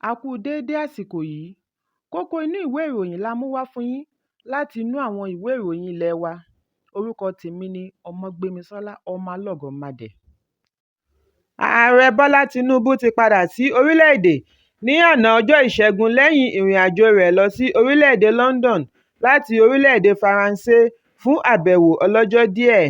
A kú déédé àsìkò yìí. Kókó inú ìwé ìròyìn la mú wá fún yín láti inú àwọn ìwé ìròyìn ilé wa. Orúkọ tèmi ni Ọmọgbémisọ́lá Ọmọlọ́gọ̀mádẹ. Ààrẹ Bọ́lá Tinúbú ti padà sí orílẹ̀-èdè ní àná ọjọ́ Ìṣẹ́gun lẹ́yìn ìrìnàjò rẹ̀ lọ sí orílẹ̀-èdè London láti orílẹ̀-èdè Faransé fún àbẹ̀wò ọlọ́jọ́ díẹ̀.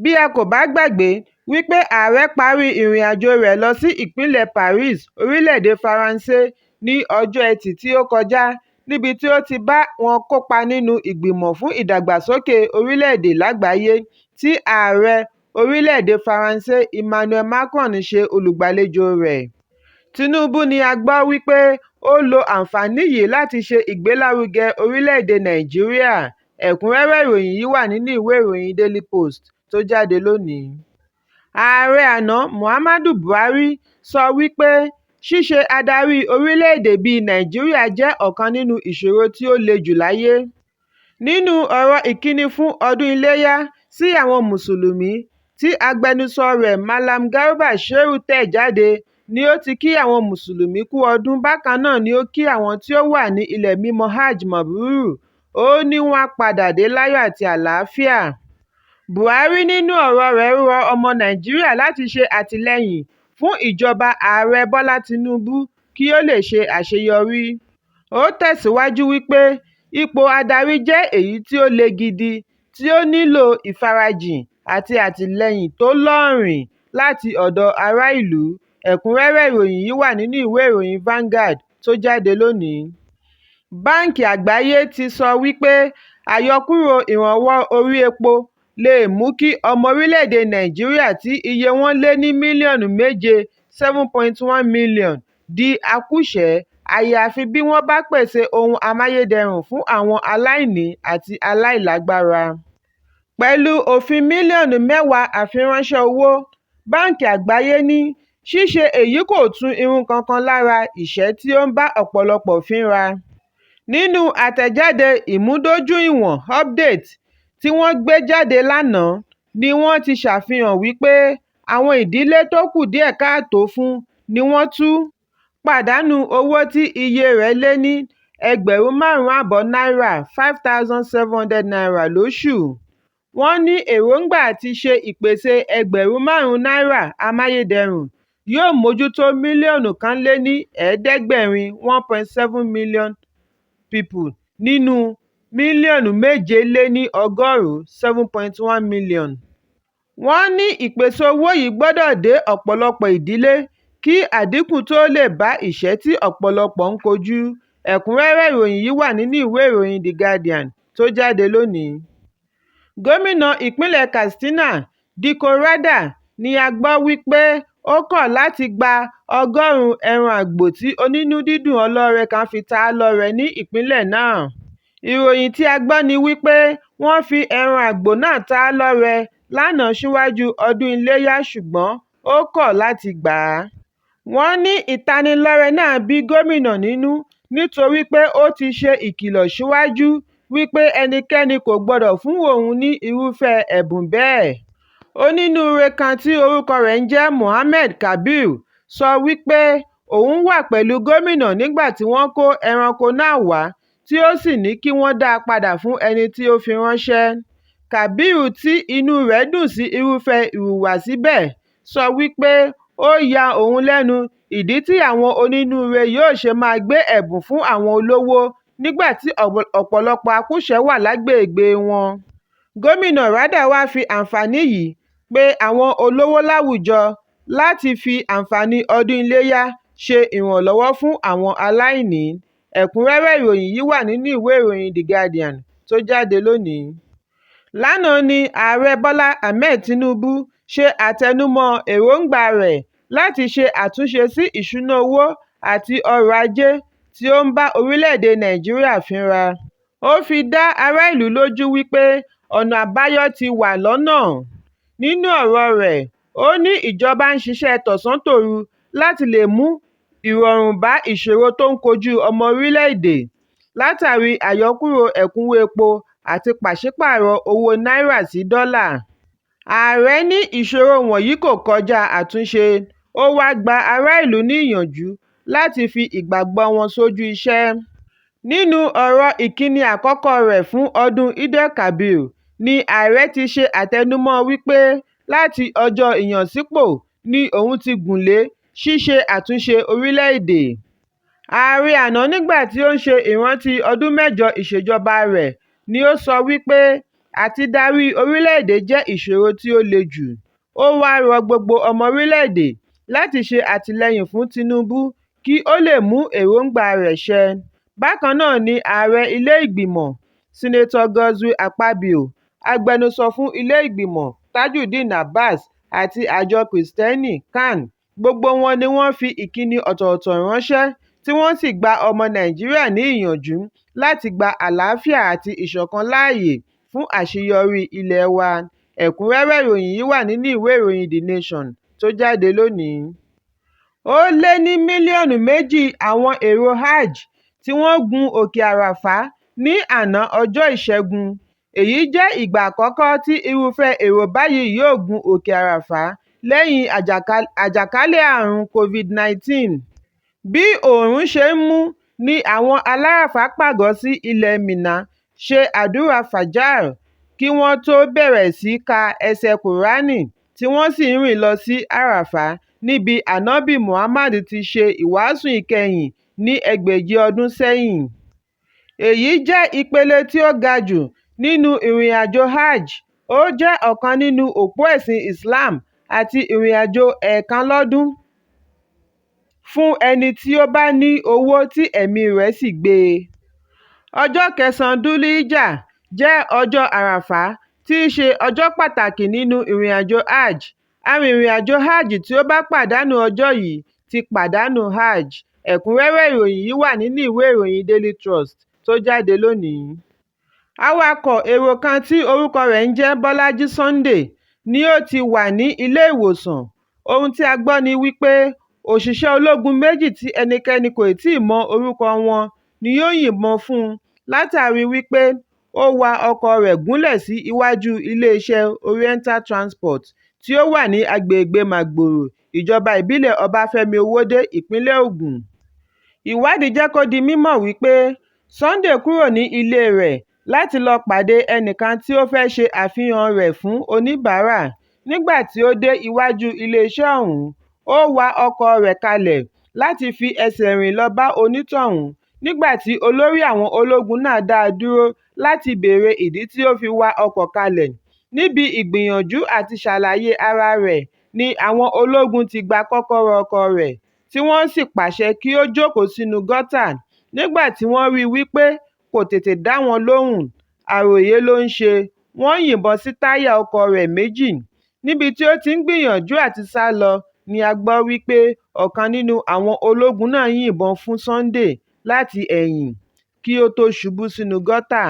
Bí a kò bá gbàgbé wípé Ààrẹ parí ìrìnàjò rẹ̀ lọ sí ìpínlẹ̀ Paris, orílẹ̀-èdè Faransé ní ọjọ́ Ẹtì tí ó kọjá níbi tí ó ti bá wọn kópa nínú Ìgbìmọ̀ fún Ìdàgbàsókè Orílẹ̀-èdè Lágbàáyé tí Ààrẹ orílẹ̀-èdè Faransé Emmanuel Macron ṣe olùgbàlejò rẹ̀. Tinubu ni a gbọ́ wípé ó lo àǹfààní yìí láti ṣe ìgbélárugẹ orílẹ̀-èdè Nàìjíríà. Ẹ̀kúnrẹ́rẹ́ ìròyìn yìí wà nínú ìwé ìròyìn Daily Post tó jáde lónìí. Ààrẹ àná Muhammadu Buhari sọ wípé ṣíṣe adarí orílẹ̀-èdè bíi Nàìjíríà jẹ́ ọ̀kan nínú ìṣòro tí ó le jù láyé. Nínú ọ̀rọ̀ ìkíni fún ọdún Iléyá sí àwọn Mùsùlùmí tí agbẹnusọ rẹ̀ Mallam Garba Shehu tẹ̀ jáde ní ó ti kí àwọn Mùsùlùmí kú ọdún bákan náà ni ó kí àwọn tí ó wà ní ilẹ̀ mímọ́ Hajj Mabrur, ó ní wọ́n á padà dé láyọ̀ àti àlàáfíà. Buhari nínú ọ̀rọ̀ rẹ̀ rọ ọmọ Nàìjíríà láti ṣe àtìlẹ́yìn fún ìjọba Ààrẹ Bọ́lá Tinúbú kí ó lè ṣe àṣeyọrí. Ó tẹ̀síwájú wípé ipò adarí jẹ́ èyí tí ó le gidi, tí ó nílò ìfarajìn àti àtìlẹ́yìn tó lóòrìn láti ọ̀dọ̀ ará ìlú. Ẹ̀kúnrẹ́rẹ́ ìròyìn yìí wà nínú ìwé ìròyìn Vanguard tó jáde lónìí. Báǹkì Àgbáyé ti sọ wípé àyọkúrò ìrànwọ́ orí epo lè mú kí ọmọ orílẹ̀-èdè Nàìjíríà tí iye wọn lé ní mílíọ̀nù méje (7.1 million) di akúṣẹ̀ẹ́ àyàfi bí wọ́n bá pèsè ohun amáyédẹrùn fún àwọn aláìní àti aláìlágbára. Pẹ̀lú òfin mílíọ̀nù mẹ́wàá àfiránṣẹ́ owó, Báǹkì Àgbáyé ní ṣíṣe èyí kò tu irun kankan lára ìṣẹ́ tí ó ń bá ọ̀pọ̀lọpọ̀ fínra. Nínú àtẹ̀jáde ìmúdójúìwọ̀n "update" tí wọ́n gbé jáde lánàá ni wọ́n ti ṣàfihàn wípé àwọn ìdílé tó kù díẹ̀ káàtó fún ni wọ́n tún pàdánù owó tí iye rẹ̀ lé ní ẹgbẹ̀rún 5.5 náírà (₦5,700) lóṣù. Wọ́n ní èròńgbà àti ṣe ìpèsè ẹgbẹ̀rún 5 náírà amáyédẹrùn yóò mójútó mílíọ̀nù 1.7 (1.7 million) people nínú mílíọ̀nù 1.7 (7.1 million). Wọ́n ní ìpèsè owó yìí gbọdọ̀ dé ọ̀pọ̀lọpọ̀ ìdílé kí àdínkù tó lè bá ìṣẹ́ tí ọ̀pọ̀lọpọ̀ ń kojú. Ẹ̀kúnrẹ́rẹ́ ìròyìn yìí wà nínú ìwé ìròyìn The Guardian tó jáde lónìí. Gómìnà ìpínlẹ̀ Katsina, Dikko Radda ni a gbọ́ wípé ó kọ̀ láti gba 100 ẹran àgbò tí onínúdídùn ọlọ́rẹ kan fi ta á lọ́rẹ ní ìpínlẹ̀ náà. Ìròyìn tí a gbọ́ ni wípé wọ́n fi ẹran àgbò náà ta á lọ́rẹ lánàá síwájú ọdún Iléyá ṣùgbọ́n ó kọ̀ láti gbà á. Wọ́n ní ìtanilọ́rẹ náà bí gómìnà nínú nítorí pé ó ti ṣe ìkìlọ̀ síwájú wípé ẹnikẹ́ni kò gbọdọ̀ fún òun ní irúfẹ́ ẹ̀bùn bẹ́ẹ̀. Onínúure kan tí orúkọ rẹ̀ ń jẹ́ Mohammed Kabir sọ wípé òun wà pẹ̀lú gómìnà nígbà tí wọ́n kó ẹranko náà wá tí ó sì ní kí wọ́n dá a padà fún ẹni tí ó fi ránṣẹ́. Kabir tí inúu rẹ̀ dùn sí irúfẹ́ ìhùwàsí bẹ́ẹ̀ sọ wípé ó ya òun lẹ́nu ìdí tí àwọn onínúure yóò ṣe máa gbé ẹ̀bùn fún àwọn olówó nígbà tí ọ̀pọ̀lọpọ̀ akúṣẹ̀ẹ́ wà lágbègbèe wọn. Gómìnà Radda wá fi àǹfààní yìí pe àwọn olówó láwùjọ láti fi àǹfààní ọdún Iléyá ṣe ìrànlọ́wọ́ fún àwọn aláìní. Ẹ̀kúnrẹ́rẹ́ ìròyìn yìí wà nínú ìwé ìròyìn The Guardian tó jáde lónìí. Lánàá ni Ààrẹ Bọ́lá Ahmed Tinubu ṣe àtẹnumọ́ èròńgbà rẹ̀ láti ṣe àtúnṣe sí ìṣúnná owó àti ọrọ̀ ajé tí ó ń bá orílẹ̀-èdè Nàìjíríà fínra. Ó fi dá ará ìlú lójú wípé ọ̀nà àbáyọ ti wà lọ́nà. Nínú ọ̀rọ̀ rẹ̀, ó ní ìjọba ń ṣiṣẹ́ tọ̀sán-tòru láti lè mú ìrọ̀rùn bá ìṣòro tó ń kojú ọmọ orílẹ̀-èdè látàrí àyọkúrò ẹ̀kúnwó epo àti pàṣípààrọ̀ owó náírà sí dọ́là. Ààrẹ ní ìṣòro wọ̀nyí kò kọjá àtúnṣe, ó wá gba ará ìlú ní ìyànjú láti fi ìgbàgbọ́ wọn sójú iṣẹ́. Nínú ọ̀rọ̀ ìkíni àkọ́kọ́ rẹ̀ fún ọdún Eid-el-Kabir ní Ààrẹ ti ṣe àtẹnumọ́ wípé láti ọjọ́ ìyànsípò ní òun ti gùn lé ṣíṣe àtúnṣe orílẹ̀-èdè. Ààrẹ àná nígbà tí ó ń ṣe ìrántí ọdún mẹ́jọ ìṣèjọba rẹ̀ ní ó sọ wípé àtidarí orílẹ̀-èdè jẹ́ ìṣòro tí ó le jù. Ó wá rọ gbogbo ọmọ orílẹ̀-èdè láti ṣe àtìlẹ́yìn fún Tinubu kí ó lè mú èròńgbà rẹ̀ ṣẹ. Bákan náà ni Ààrẹ ilé ìgbìmọ̀, Senator Godswill Akpabio, agbẹnusọ fún ilé ìgbìmọ̀, Tajudeen Abbas, àti àjọ Kìrìtẹ́nì CAN, gbogbo wọn ni wọ́n fi ìkíni ọ̀tọ̀ọ̀tọ̀ ránṣẹ́ tí wọ́n sì gba ọmọ Nàìjíríà ní ìyànjú láti gba àlàáfíà àti ìṣọ̀kan láàyè fún àṣeyọrí ilẹ̀ wa. Ẹ̀kúnrẹ́rẹ́ ìròyìn yìí wà nínú ìwé ìròyìn The Nation tó jáde lónìí. Ó lé ní mílíọ̀nù méjì àwọn èrò Hajj tí wọ́n gun òkè Arafah ní àná ọjọ́ Ìṣẹ́gun. Èyí jẹ́ ìgbà àkọ́kọ́ tí irúfẹ́ èrò báyìí yóò gun òkè Arafah lẹ́yìn àjàkálẹ̀ àrùn COVID-19. Bí oòrùn ṣe ń mú ní àwọn aláràfá pàgọ́ sí ilẹ̀ Mínà ṣe àdúrà Fajr kí wọ́n tó bẹ̀rẹ̀ sí í ka ẹsẹ̀ Kùránì tí wọ́n sì ń rìn lọ sí Arafah níbi Ànábì Muhammad ti ṣe ìwàásù ìkẹyìn ní ẹgbẹ̀jì ọdún sẹ́yìn. Èyí jẹ́ ìpele tí ó ga jù nínú ìrìnàjò Hajj. Ó jẹ́ ọ̀kan nínú òpó ẹ̀sìn Islam àti ìrìnàjò ẹ̀ẹ̀kan lọ́dún fún ẹni tí ó bá ní owó tí ẹ̀mí rẹ̀ sì gbé e. Ọjọ́ kẹsàn-án Dhul-Hijjah jẹ́ ọjọ́ Arafah, tí í ṣe ọjọ́ pàtàkì nínú ìrìnàjò Hajj. Arìnrìn-àjò Hajj tí ó bá pàdánù ọjọ́ yìí ti pàdánù Hajj. Ẹ̀kúnrẹ́rẹ́ ìròyìn yìí wà nínú ìwé ìròyìn Daily Trust tó jáde lónìí. Awakọ̀ èrò kan tí orúkọ rẹ̀ ń jẹ́ Bolaji Sunday ni ó ti wà ní ilé-ìwòsàn. Ohun tí a gbọ́ ni wípé òṣìṣẹ́ ológun méjì tí ẹnikẹ́ni kò tíì mọ orúkọ wọn ni ó yìnbọn fún un látàrí wípé ó wa ọkọ̀ọ rẹ̀ gúnlẹ̀ sí iwájú iléeṣẹ́ Oriental Transport tí ó wà ní agbègbèe Magboro, ìjọba ìbílẹ̀ Ọbáfẹ́mi Owódé, ìpínlẹ̀ Ògùn. Ìwádìí jẹ́ kó di mímọ̀ wípé Sunday kúrò ní ilée rẹ̀ láti lọ pàdé ẹnìkan tí ó fẹ́ ṣe àfihàn rẹ̀ fún oníbàárà. Nígbà tí ó dé iwájú iléeṣẹ́ ọ̀hún, ó wa ọkọ̀ọ rẹ̀ kalẹ̀ láti fi ẹsẹ̀ rìn lọ bá onítọ̀hún nígbà tí olórí àwọn ológun náà dá a dúró láti béèrè ìdí tí ó fi wa ọkọ̀ kalẹ̀. Níbi ìgbìyànjú àti ṣàlàyé ara rẹ̀ ni àwọn ológun ti gba kọ́kọ́rọ́ ọkọ̀ọ rẹ̀ tí wọ́n sì pàṣẹ kí ó jókòó sínúu gọ́tà nígbà tí wọ́n ríi wípé kò tètè dá wọn lóhùn, àròyé ló ń ṣe, wọ́n yìnbọn sí táyà ọkọ̀ọ rẹ̀ méjì. Níbi tí ó ti ń gbìyànjú àti sá lọ ni a gbọ́ wípé ọ̀kan nínú àwọn ológun náà yìnbọn fún Sunday láti ẹ̀yìn kí ó tó ṣubú sínú gọ́tà.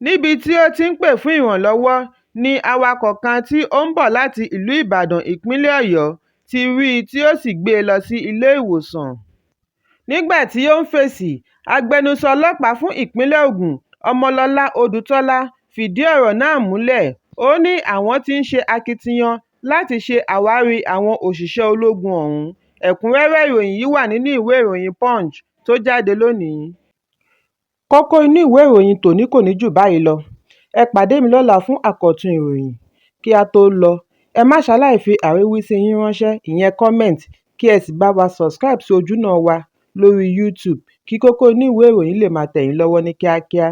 Níbi tí ó ti ń pè fún ìrànlọ́wọ́ ni awakọ̀ kan tí ó ń bọ̀ láti ìlú Ìbàdàn, ìpínlẹ̀ Ọ̀yọ́ ti rí i tí ó sì gbé e lọ sí ilé ìwòsàn. Nígbà tí ó ń fèsì, agbẹnusọ ọlọ́pàá fún ìpínlẹ̀ Ògùn, Ọmọlọ́lá Odùtọ́lá fìdí ọ̀rọ̀ náà múlẹ̀. Ó ní àwọn tí ń ṣe akitiyan láti ṣe àwárí àwọn òṣìṣẹ́ ológun ọ̀hún. Ẹ̀kúnrẹ́rẹ́ ìròyìn yìí wà nínú ìwé ìròyìn Punch tó jáde lónìí. Kókó inú ìwé ìròyìn tòní kò ní jù báyìí lọ. Ẹ pàdé mi lọ́la fún àkọ́tún ìròyìn. Kí á tó lọ, ẹ má ṣaláì fi àríwísí yín ránṣẹ́ ìyẹn comment kí ẹ sì bá wa subscribe sí ojúnà wa lórí YouTube kí kókó inú ìwé ìròyìn lè máa tẹ̀ yín lọ́wọ́ ní kíákíá.